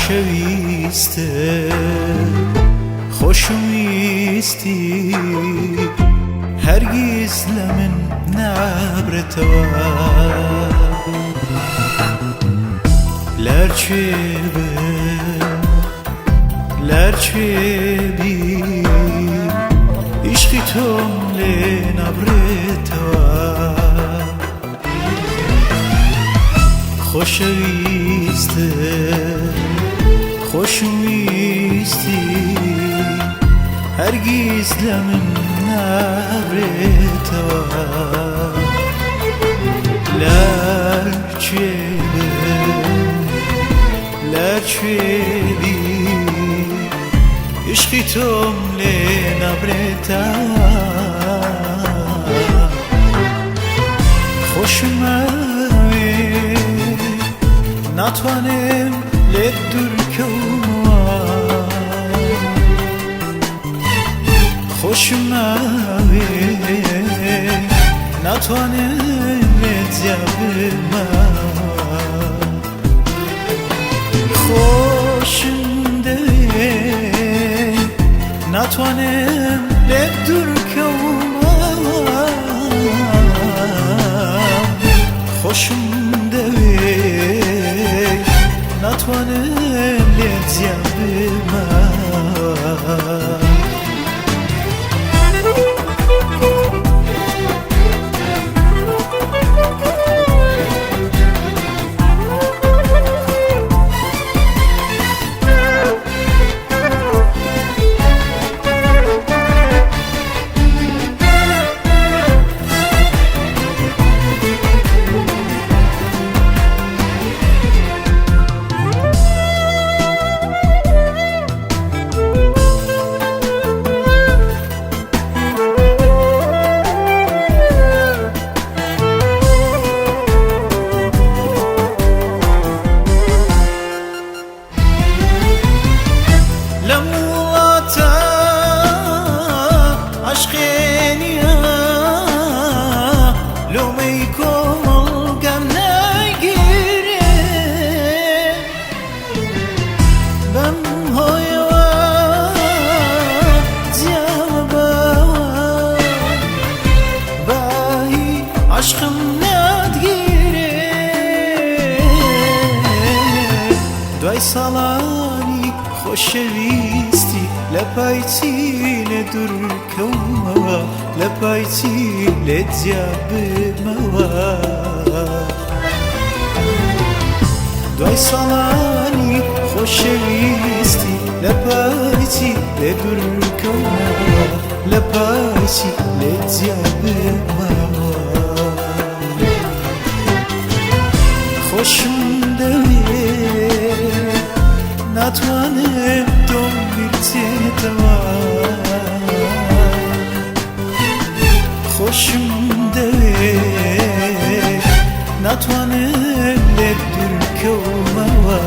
خۆشەویستە خۆشویستی هەرگیز لە من نابرێتەوە. لەرچێ بم لەرچێ بی عیشقی تۆم لێ نابرێتەوە. خۆشەویستە خۆشویستی هەرگیز لە من نابرێتەوە. لەرچێ بم لەرچێ بی عیشقی تۆم لێ نابرێتەوە. خۆشمەوێ ناتوانم لێت دوورکەومەوە. خۆشمەوێ ناتوانم لێت جیا بمەوە. خۆشم دەوێ ناتوانم لێت دوورکەومەوە. خۆشم دەوێ ناتوانم لێت جیا بمەوە. لەم وڵاتە عەشقێ نییە، لۆمەی کۆمەڵگەم ناگیرێ. بەم هۆیەوە جیاوە باوە باهی عەشقم نادگیرێ. دوای ساڵانی خۆشەویستی لە پایچی لێ دوورکەومەوە، لە پایچی لێ جیا بمەوە. دوای ساڵانی خۆشەویستی لە پایچی لێ دوورکەومەوە، لە پایچی لێ جیا بمەوە. خۆشم دەوێ ناتوانم تۆم بیرچێتەوە. خۆشم دەوێ ناتوانم لێت دوورکەومەوە.